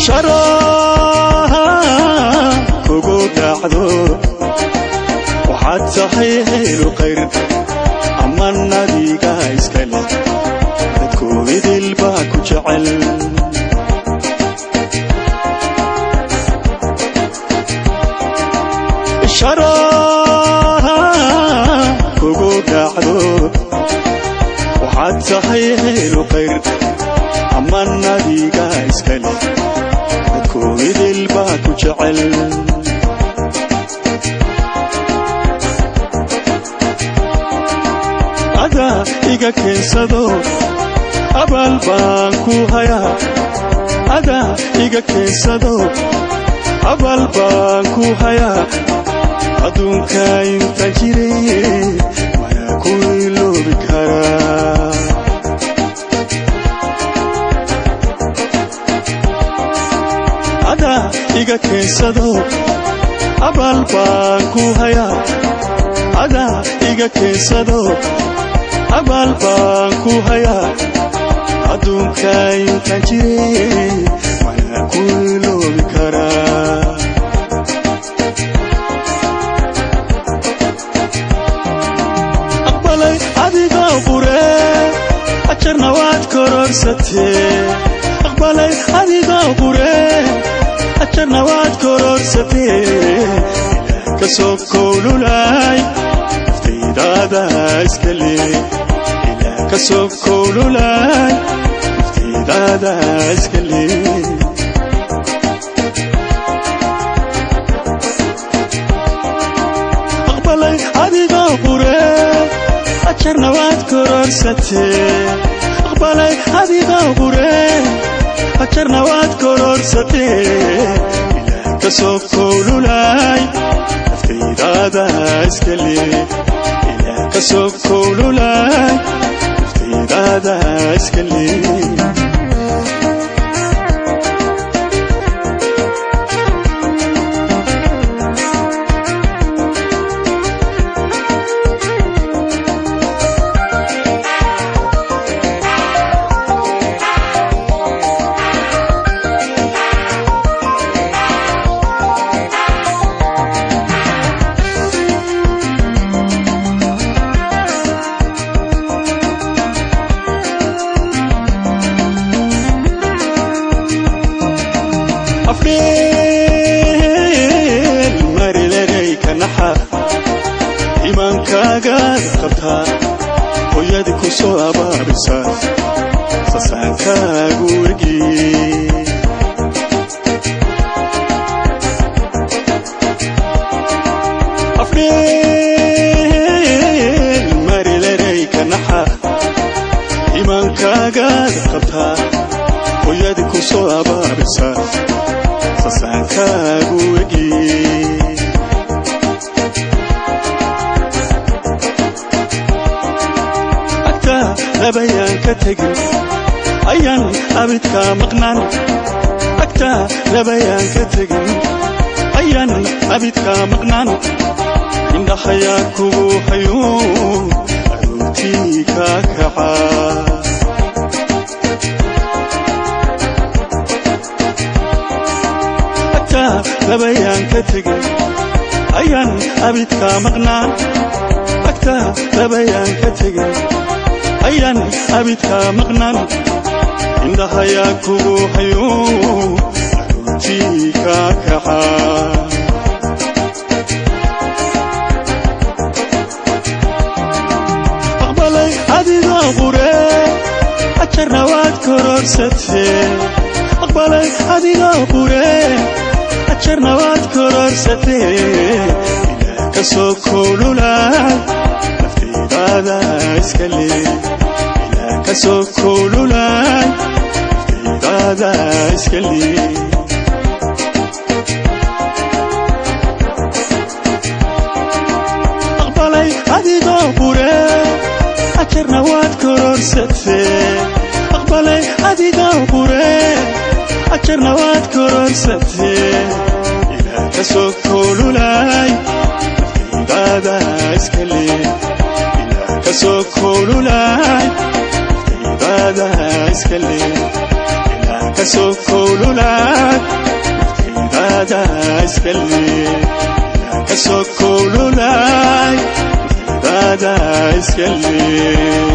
Isharaha kugu dhacdo, waxaad tahay helu khayr, aman adiga iska leh, dadku idil baa ku jecel. Isharaha kugu dhacdo, waxaad tahay helu khayr, aman adiga iska leh, dadku idil baa ku jecel. Adaa iga keensado, abaal baan ku hayaa. Adaa iga keensado, abaal baan ku hayaa. Adduunka inta jire mana ku iloobi karaa. Adaa iga keensado, abaal baan ku hayaa. Adaa iga keensado, abaal baan ku hayaa. Adduunka inta jire mana ku iloobi karaa. Aqbalay adigoo qure, ajarna waad kororsatee. Aqbalay adigoo qure, ajarna waad kororsatee. Ilaah ka soo kowlulay, naftaydaada iska lee. Ilaah ka soo kowlulay, naftaydaada iska lee. Aqbalay adigoo qure, ajarna waad kororsatee. Aqbalay adigoo qure, ajarna waad kororsatee. Ilaah ka soo kowlulay, naftaydaada iska lee. Ilaah ka soo kowlulay, naftaydaada iska lee. Afdheel marilerey ka naxa, imaankaagaad qabtaa, hooyadii ku soo abaabisa, sasaankaagu egi. Afdheel marilerey ka naxa, imaankaagaad qabtaa, hooyadii ku soo abaabisa, sasaankaagu egi. Agta labayaan ka tegin, ayaan abidkaa maqnaan. Agta labayaan ka tegin, ayaan abidkaa maqnaan. Indhahayaa kugu hayo, aroortii kaa kacaa. Agta labayaan ka tegin, ayaan abidkaa maqnaan. Agta labayaan ka tegin, ayaan abidkaa maqnaan. Indhahayaa kugu hayo, aroortii kaa kacaa. Aqbalay adigoo qure, ajarna waad kororsatee. Aqbalay adigoo qure, ajarna waad kororsatee. Ilaah ka soo kowlulay, naftaydaada iska lee. Ilaah ka soo kowlulay, naftaydaada iska lee. Aqbalay adigoo qure, ajarna waad kororsatee. Aqbalay adigoo qure, ajarna waad kororsatee. Ilaah ka soo kowlulay, naftaydaada iska lee. Ilaah ka soo kowlulay, naftaydaada iska lee. Ilaah ka soo kowlulay. iskale kasoo kululay, baada iskale.